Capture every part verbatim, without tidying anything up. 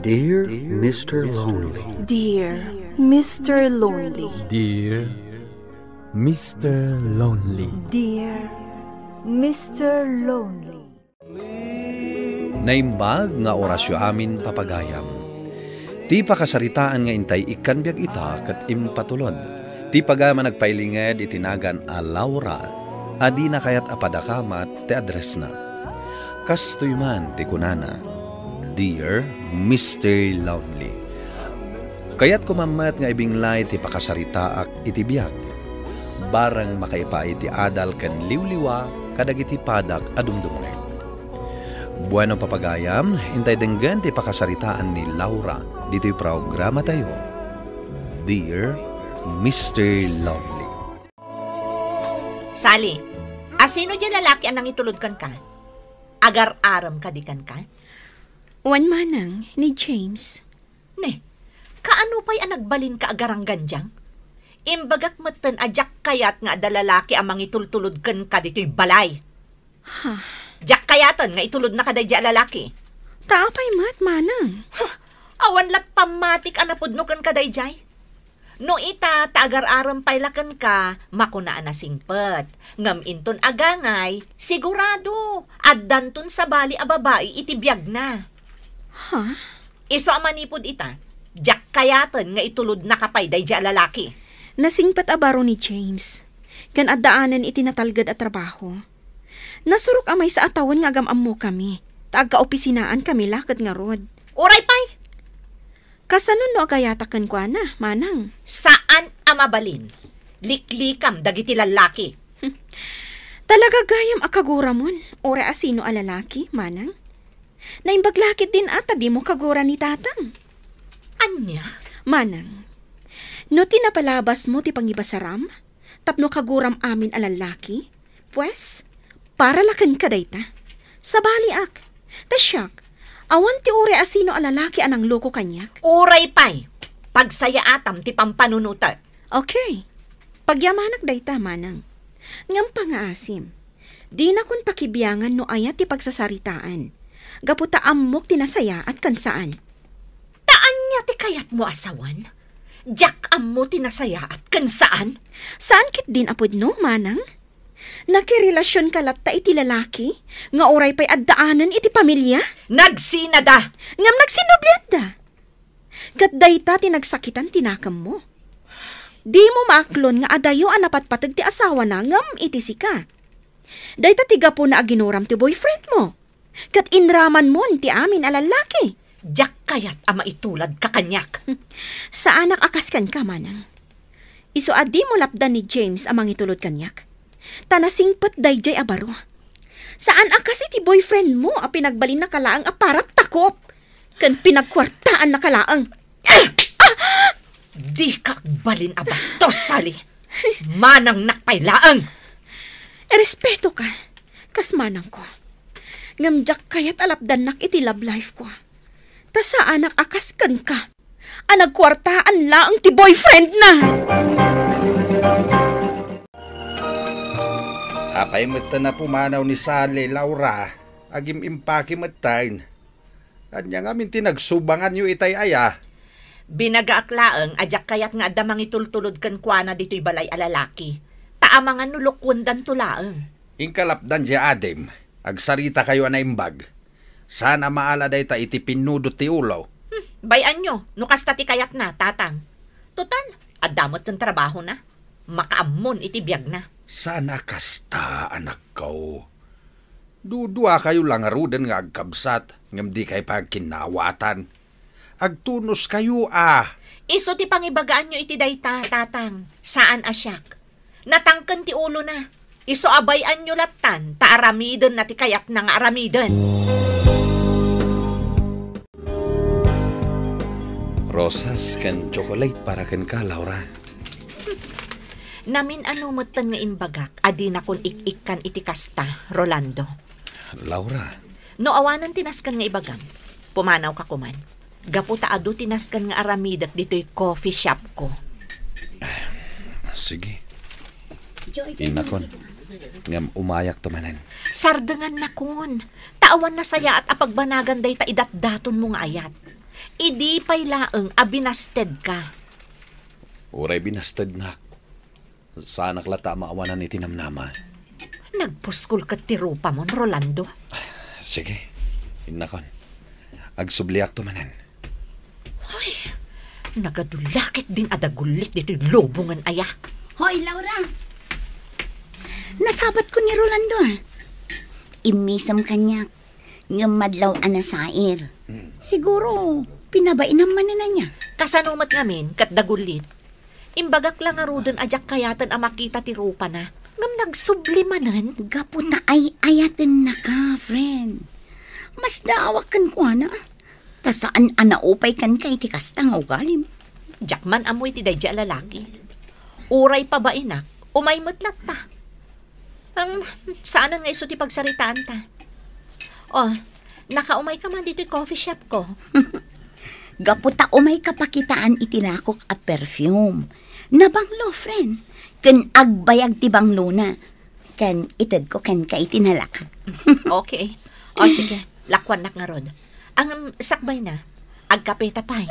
Dear Mister Lonely. Dear Mister Lonely. Dear Mister Lonely. Dear Mister Lonely. Naimbag nga orasyo amin, papagayam. Ti pakasaritaan nga intay ikkan biag ita ket impatulod. Ti pagayam a nagpailinged iti nagan a Laura a dina kayat a padakamat ti addressna. Kastoy man ti kunana, "Dear Mister Lonely, kayatko man met nga ibinglay ti pakasaritaak iti biag. Bareng makaipaay ti adal ken liwliwa kadagiti padak a dumdumngeg." Bueno, papagayam, intay denggen ti pakasaritaan ni Laura ditoy programatayo, Dear Mister Lonely. Sally, asino diay lalaki a nangitulod kenka? Agar-arem kadi kenka? Wen, manang, ni James. Ne, kaano pay a nagbalinka a garanggandiang? Imbagak metten a diak kayat nga adda lalaki a mangitultulod kenka ditoy balay. Ha? Diak kayaten nga itulodnaka daydiay a lalaki. Ta apay met, manang? Huh, awan lat pammatik a napudno kenka daydiay. No ita ta agar-arem pay la kenka, makuna a nasingpet. Ngem inton agangay, sigurado, addanton sabali a babai iti biagna. Ha? Isu a manipud ita, diak kayaten nga itulodnaka pay daydiay a lalaki. Nasingpet a baro ni James, ken addaanen iti natalged a trabaho. Nasurok a maysa a tawen nga agam-ammokami, ta agkaopisinaankami la ket ngarud. Uray pay! Kasano no agayatak kenkuana, manang? Saan a mabalin. Liklikam dagiti lallaki. Talaga gayam a kaguramon, uray asino a lalaki, manang? Naimbag la ketdin a ta dimo kagura ni tatang. Ania? Manang, no ti napalabasmo ti pangibasaram, tapno kaguram amin a lallaki, pues, para la kenka dayta. Sabaliak. Ta siak, awan ti uray asino a lalaki a nangloko kaniak. Uray pay, pagsayaatam ti pampanunotek. Okay. Pagyamanak dayta, manang. Ngem pangaasim, dinakon pakibiangan no aya ti pagsasaritaan, gapu ta ammok ti nasayaat ken saan. Ta ania ti kayatmo a sawen? Diak ammo ti nasayaat ken saan. Saan ketdin a pudno, manang? Nakirelasionka latta iti lalaki nga uray pay addaanen iti pamilia? Nagsinada! Ngem nagsinnublianda. Ket dayta ti nagsakitan ti nakemmo. Dimo maaklon nga adayo a napatpateg ti asawana ngem iti sika. Dayta ti gapuna a ginuram ti boyfriendmo. Ket inramanmon ti amin a lallaki. Diak kayat a maituladka kaniak. Saanak a kas kenka, manang. Isu a dimo lapdan ni James a mangitulod kaniak. Ta nasingpet daydiay a baro. Saan a kas iti boyfriendmo a pinagbalinnaka laeng a para takop. Ken pinagkuartaannaka laeng. Dika agbalin a bastos, Sally. Manangnak pay laeng. Irespetoka, kas manangko. Ngem diak kayat a lapdannak iti love life ko. Ta saanak a kas kenka, a nagkuartaan laeng ti boyfriendna. Apay metten a pumanaw ni Sally, Laura? Agim-impake metten. Ania ngamin ti nagsubanganyo itay aya? Binagaak laeng a diak kayat nga adda mangitultulod kenkuana ditoy balay a lalaki. Ta amangan no lokuendanto laeng. Inka lapdan diay adim, agsaritakayo a naimbag. Saan a maala dayta iti pinnudot ti ulo. Hmm, bay-anyo, no kasta ti kayatna, tatang. Total, adda met ken trabahona. Makaammon iti biagna. Saan a kasta, anakko. Duduakayo la ngaruden nga agkabsat, ngem dikay pay agkinnawatan. Agtunoskayo a. Isu ti pangibagaanyo iti dayta, tatang. Saan a siak. Natangken ti ulona. Isu a bay-anyo lattan, ta aramidenna ti kayatna nga aramiden. Rosas ken chocolate para kenka, Laura. Namin-ano metten nga imbagak a dinakon ik-ikkan iti kasta, Rolando. Laura. No awanen ti nasken nga ibagam, pumanawka koman. Gapu ta adu ti nasken nga aramidek ditoy coffee shop ko. Sige. Innakon. Ngem umayakto manen. Sardengannakon. Ta awan nasayaat a pagbanagan dayta idatdatonmo nga ayat. Idi pay laeng a binastedka. Uray binastednak, saanak latta a maawanan iti namnama. Nagpuskol ket ti rupamon, Rolando. Sige, innakon. Agsubliakto manen. Ay, nagadulakit din a dagullit ditoy lubongen aya. Hoy, Laura! Nasabatko ni Rolando, ah. Immisem kaniak. Ngem madlaw a nasair. Hmm. Siguro, pinabainam manen ania. Kasano met ngamin, ket dagullit? Imbagak la ngaruden a diak kayaten a makita ti rupana. Ngem nagsubli manen. Gapu ta ay-ayatennaka, friend. Masdaawak kenkuana. Ta saan a naupay kenka iti kasta nga ugalim. Diak man ammo iti daydi a lalaki. Uray pabainak, umay met latta. Ang saanen nga isu ti pagsaritaanta. Oh, nakaumayka man ditoy coffee shop ko. Gapu ta umayka pakitaan iti lakok a perfume. Nabanglo, friend. Ken agbayag ti banglona. Ken itedko kenka iti nalaka. Okay. O, sige. Lakuannak ngarud. Ang sakbay na, agkapeta pay.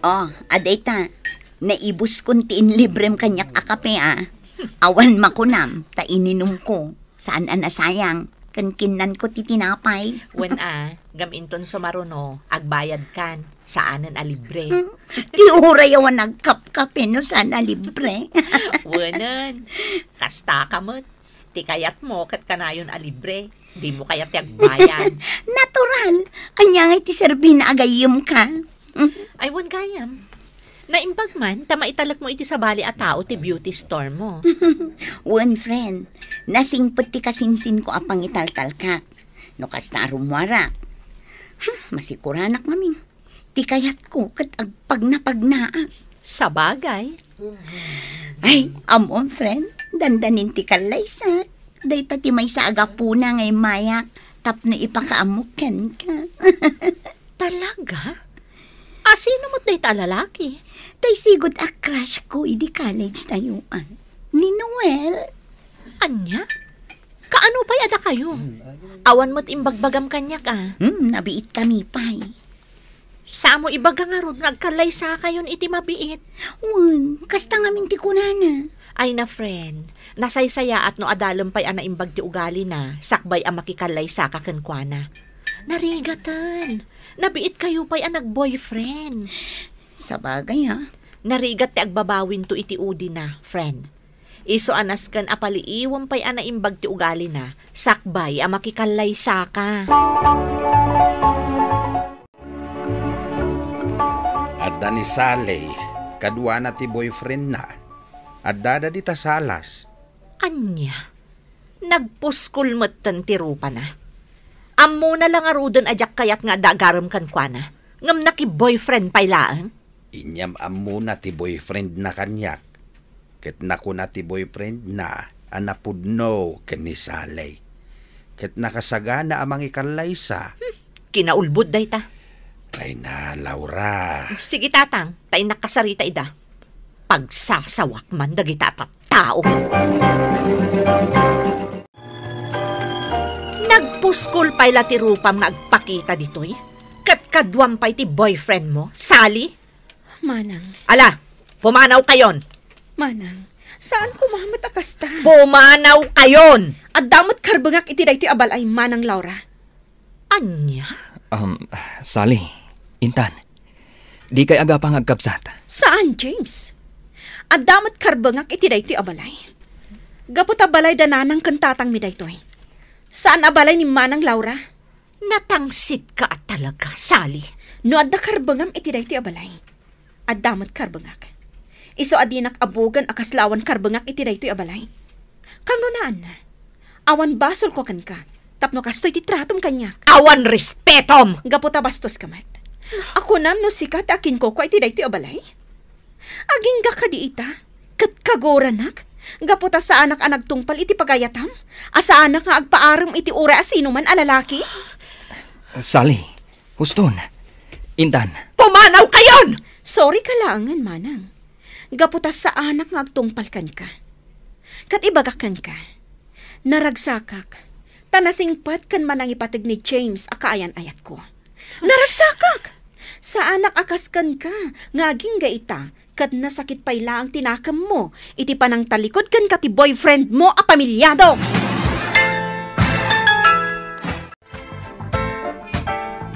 Oh, adayta. Naibuskon ti inlibrem kaniak a kape, ah. Awan makunam, ta ininumko. Saan a nasayang, ken kinnanko ti tinapay. Wen a, ngem inton sumaruno, agbayadkan, saanen a libre. Hmm, ti uray awan agkapkape no saan a libre. Wenen, kasta ka met. Ti kayatmo ket kanayon a libre. Dimo kayat ti agbayad. Natural. Ania ngay ti serbina a gayyemka? Ay, wen gayam. Naimbag man, ta maitalekmo iti sabali a tao ti beauty store mo. Wen, friend. Nasingpet ti kasinsinko a pangitaltalkak. No kasta a rummuarak. Hmm, masikuranak ngamin. Ti kayatko ket agpagnapagnaa. Sabagay. Ay, ammom, friend. Dandanin ti kallaysak. Dayta ti maysa a gapuna nga immayak tapno ipakaammok kenka. Talaga? A, sino met dayta a lalaki? Tay sigud a crush ko idi college tayo, ah. Ni Noel. Ania? Kaano pay a dakayo? Awan met imbagbagam kaniak, ah. Hmm, nabiitkami pay. Saanmo ibaga ngarud nga agkallaysakayon iti mabiit? Wen, kasta ngamin ti kunana. Ay na, friend, nasaysayaat no adalem pay a naimbag ti ugalina, sakbay a makikallaysaka kenkuana. Narigaten. Nabiitkayo pay a nag-boyfriend. Sabagay, ah. Narigat ti agbabawinto iti udina, friend. Isu a nasken a paliiwem pay a naimbag ti ugalina, sakbay a makikallaysaka. Adda ni Sally, kaduana ti boyfriendna. Addada dita salas. Ania? Nagpuskol metten ti rupana. Ammona la ngaruden a diak kayat nga adda agarem kenkuana, ngem nakiboyfriend pay laeng. Inyam-ammona ti boyfriendna kaniak, ket nakuna ti boyfriendna a napudno ken ni Sally, ket nakasagana a mangikallaysa. Hmm, kinaulbod dayta. Ay na, Laura. Sige, tatang, ta innak kasarita ida. Pagsasawak man dagita a tattao. Nagpuskol pay la ti rupam nga agpakita ditoy, ket kaduam pay ti boyfriend mo, Sally? Manang. Ala, pumanawkayon! Manang, saan koma met a kasta? Pumanawkayon! Adda met karbengak iti daytoy a balay, Manang Laura. Ania? Um, Sally, Intan, dikay agapa nga agkabsat? Saan, James. Adda met karbengak iti daytoy a balay. Gapu ta balay da nanang ken tatangmi daytoy. Saan a balay ni Manang Laura. Natangsitka a talaga, Sally. No adda karbengam iti daytoy a balay, adda met karbengak. Isu a dinak abugen a kasla awan karbengak iti daytoy a balay. Kangrunaanna, awan basolko kenka, tapno kastoy ti tratom kaniak. Awan respetom! Gapu ta bastoska met. A kunam no sika ti akinkukua iti daytoy a balay? Agingga kadi ita, ket kaguranak, gapu ta saanak a nagtungpal iti pagayatam, a saanak nga agpaarem iti uray a sinuman a lalaki? Sally, huston. Intan. Pumanawkayon! Sorry ka laengen, Manang. Gapu ta saanak nga agtungpal kenka. Ket ibagak kenka, Naragsakak, ta nasingpet ken manangipateg ni James a kaayan-ayatko. Naragsakak! Saanak a kas kenka, nga agingga ita, ket nasakit pay laeng ti nakemmo iti panangtalikod kenka ti boyfriend mo a pamilyado!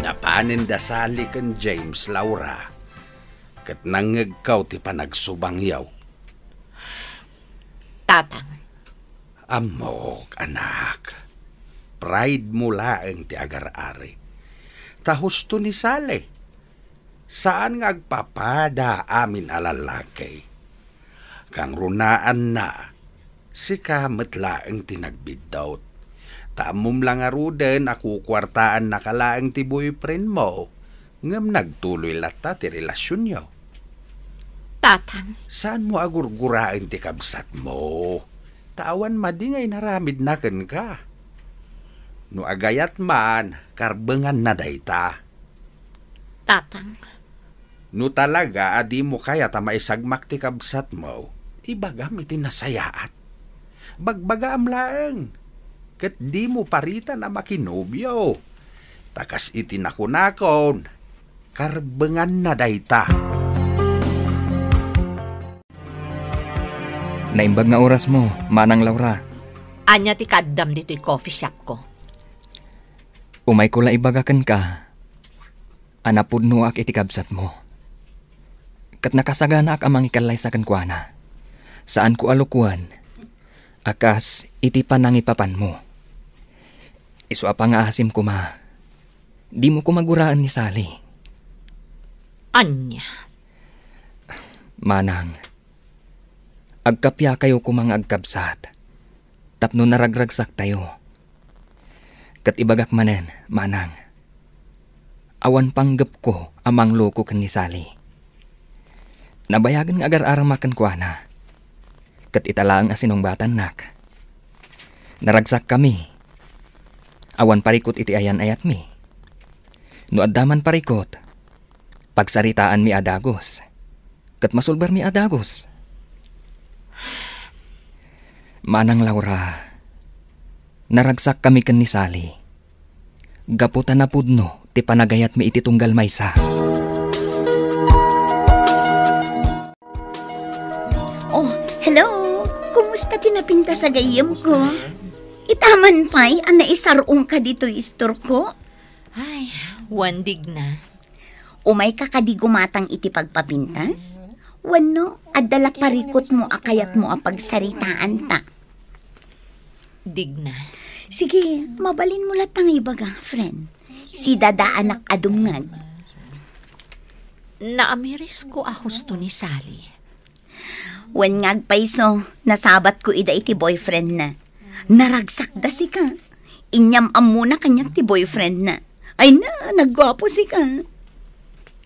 Napanen da Sally ken James, Laura, ket nangngegko ti panagsubangyo. Tatang. Ammok, anak. Pride mo laeng ti agar-ari. Ta husto ni Sally. Saan nga agpapada amin a lalaki. Kangrunaanna, sika met laeng ti nagbiddut. Ta ammom la ngaruden a kukuartaannaka laeng ti boyfriend mo, ngem nagtuloy latta ti relasionyo. Tatang. Saan mo a gurguraen ti kabsat mo? Ta awan madi nga inaramidna kenka. No agayat man, karbenganna dayta. Tatang. No talaga a dimo kayat a maisagmak ti kabsatmo, ibagam iti nasayaat. Bagbagaam laeng, ket dimo paritan a makinobio. Ta kas iti nakunakon, karbenganna dayta. Naimbag nga orasmo, Manang Laura. Ania ti kaaddam ditoy coffee shopko? Umayko la ibaga kenka a napudnoak iti kabsatmo. Ket nakasaganaak a mangikallaysa kenkuana. Saanko a lukuen a kas iti panangipapanmo. Isu a pangngaasim koma, dimo koma guraen ni Sally. Ania? Manang, agkapiakayo koma nga agkabsat tapno naragragsaktayo. Ket ibagak manen, Manang, awan panggepko a mangloko ken ni Sally. Nabayagen nga agar-aramak kenkuana, ket ita laeng a sinungbatannak. Naragsakkami. Awan parikut iti ayan-ayatmi. No adda man parikut, pagsaritaanmi a dagus, ket masulbarmi a dagus. Manang Laura, naragsakkami ken ni Sally gapu ta napudno ti panagayatmi iti tunggal maysa. Oh, hello! Kumusta ti napintas a gayyemko? Itaman pay a naisar-ongka ditoy istorko? Ay, wen, Digna. Umayka kadi gumatang iti pagpapintas? Wenno, adda la parikutmo a kayatmo a pagsaritaanta? Digna. Sige, mabalinmo latta nga ibaga, friend. Sidadaanak a dumngeg. Naamirisko a husto ni Sally. Wen nga agpayso, nasabatko ida iti boyfriendna. Naragsakda sika. Inyam-ammona kaniak ti boyfriendna. Ay na, nagguapo sika.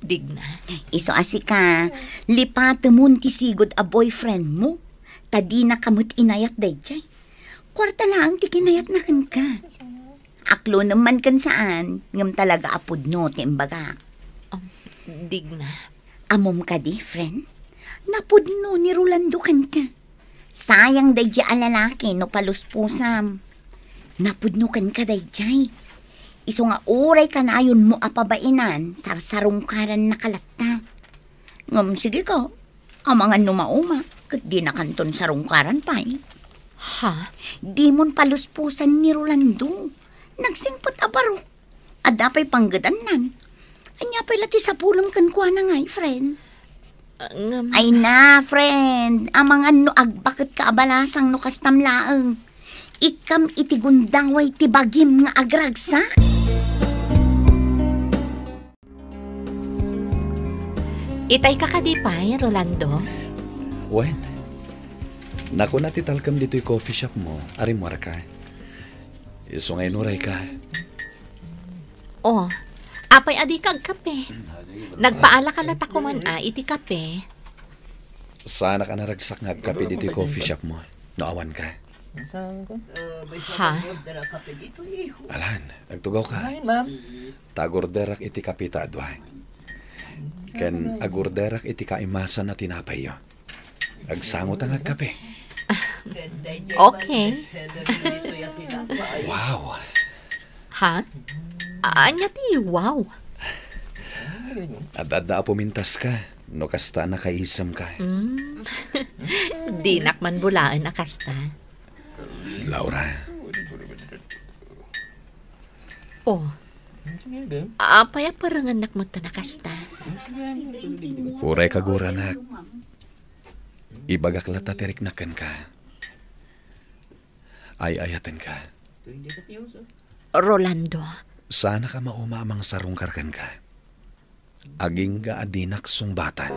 Digna. Isu a sika, lipatemon ti sigud a boyfriendmo. Ta dinaka met inayat daydiay. Kuarta laeng ti kinayatna kenka. Aklonem man ken saan, ngem talaga a pudno ti imbagak. Um, Digna. Ammom kadi, friend? Napudno ni Rolando kenka. Sayang daydiay a lalaki no paluspusam. Napudno kenka daydiay. Isu nga uray kanayonmo a pabainan, sarsarungkarannaka latta. Ngem sige ka, amangan no mauma, ket dinakanton sarungkaran pay. Ha? Dimon paluspusan ni Rolando. Nagsingpet a baro. Adda pay panggedannan. Ania pay la ti sapulem kenkuana ngay, friend? Ah, ngem Ay na, friend. Amangan no agbaketka a balasang no kastam laeng. Ikkam iti gundaway ti bagim nga agragsak. Itay ka kadi pay, Rolando? Wen, nakuna ti talkem ditoy coffee shop mo. Arimmuarka. Isu nga inuray ka. Oh, apay a dika agkape? Nagpaala ka latta koman a iti kape. Saanak a naragsak nga agkape ditoy coffee shop mo, no awan ka. Ha? Alan, agtugaw ka. Ay, ma'am. Ta agorderak iti kape ta adua. Ken agorderak iti kaimasan a tinapayyo. Agsango ta nga agkape. Okay. Wow! Ha? Ania ti wow? Ad-adda a pumintaska, no kasta a nakaisemka. Mm. Dinak man bulaen a kasta. Laura. Oh. Apay a parengennak met ta nakasta? Uray kaguranak. Ibagak latta ti riknak kenka. Ay-ayatenka. Rolando. Saanak a mauma a mangsarungkar kenka. Agingga a dinak sungbatan.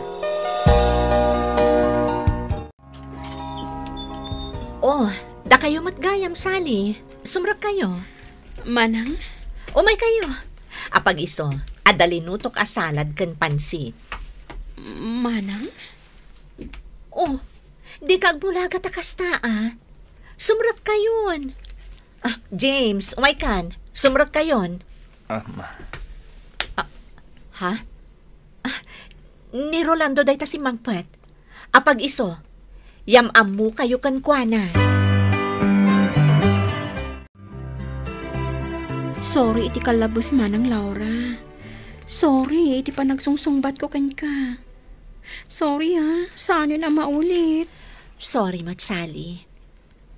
Oh, dakayo met gayam, Sally. Sumrekkayo. Manang? Umaykayo. Apag-isu, adda linutok a salad ken pansit. Manang? Oh, dika agbulaga ta kasta, a. Sumrekkayon. Ah, James, umaykan. Sumrekkayon. Ah, ma. Ah, ha? Ah, ni Rolando dayta simmangpet. Apag-isu, yam-ammokayo kenkuana. Sorry iti kallabes, Manang Laura. Sorry iti panagsungsungbatko kenka. Sorry, a, saanen a maulit. Sorry met, Sally.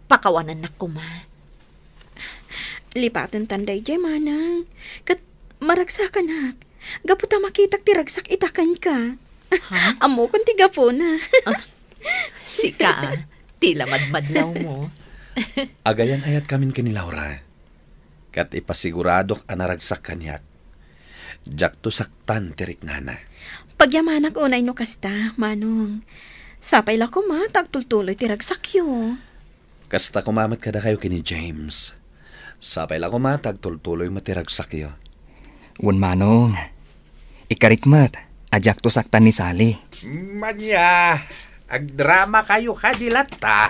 Pakawanennak koma. Lipatentan daydiay, Manang. Ket maragsakanak. Gapu ta makitak ti ragsak ita kenka. Ha? Ammokon ti gapuna. Ah, sika, a, ti la madmadlawmo. Agayan-ayatkamin ken ni Laura. Ket ipasiguradok a naragsak kaniak. Diakto saktan ti riknana. Pagyamanak unay no kasta, Manong. Sapay la koma ta agtultuloy ti ragsakyo. Kasta koma met kadakayo ken ni James. Sapay la koma ta agtultuloy met ti ragsakyo. Wen, Manong. Ikarik met a diakto saktan ni Sally. Ania, agdramakayo kadi latta?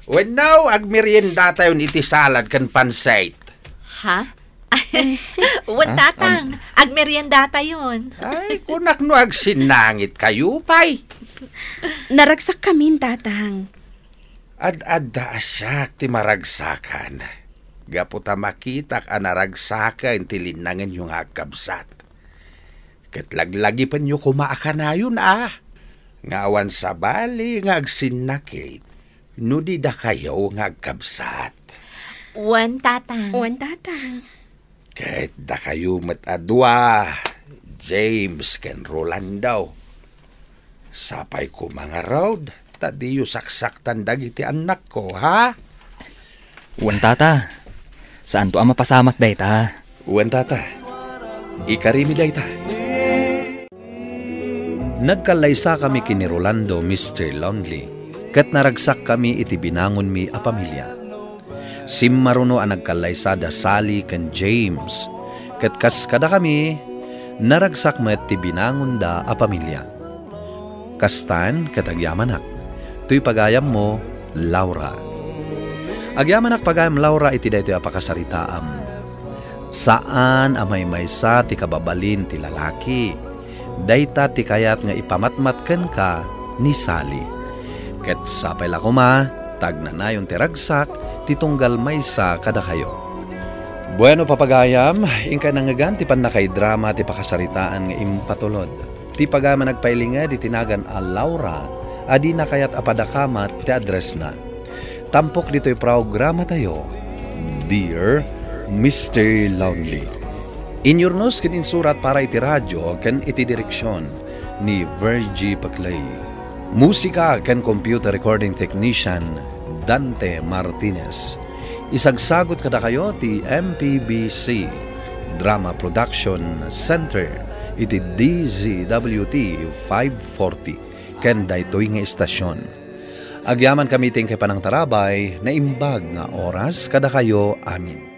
Wenno, agmeriendatayon iti salad ken pansit? Ha? Wen, ha? Tatang, am- agmeriendatayon. Ay, kunak no agsinnangitkayo pay. Naragsakkamin, Tatang. Ad-adda a siak ti maragsakan. Gapu ta makitak a naragsaken ti linnangenyo nga agkabsat. Ket laglagipenyo koma a kanayon a, nga awan sabali nga agsinnakit no di dakayo nga agkabsat. Wen, Tatang. Wen, Tatang. Ket dakayo met a dua, James ken Rolando. Sapay koma ngarud, ta diyo saksaktan dagiti annakko, ha? Wen, Tata. Saanto a mapasamak dayta. Wen, Tata. Ikarimi dayta. Nagkallaysakami ken ni Rolando, Mister Lonely, ket naragsakkami iti binangonmi a pamilia. Simmaruno a nagkallaysa da Sally ken James, ket kas kadakami, naragsak met ti binangonda a pamilia. Kastan ket agyamanak, toy pagayammo, Laura. Agyamanak pagayam, Laura, iti daytoy a pakasaritaam. Saan a maymaysa ti kababalin ti lalaki. Dayta ti kayat nga ipamatmat kenka ni Sally. Ket sapay la koma, ta agnanayon ti ragsak ti tunggal maysa kadakayo. Bueno, papagayam, inkay nangngegan ti pannakaidrama ti pakasaritaan nga impatulod. Ti pagayam a nagpailinged iti nagan a Laura a dina kayat a padakamat ti addressna. Tampok ditoy programatayo, Dear Mister Lonely. Inyurnos ken insurat para iti radio ken iti direksion ni Virgie Paclay. Musika ken computer recording technician, Dante Martinez. Isagsagut kadakayo ti M P B C Drama Production Center iti D Z W T five forty ken daytoy nga istasion. Agyamankami iti inkay panangtarabay, naimbag nga oras kadakayo amin.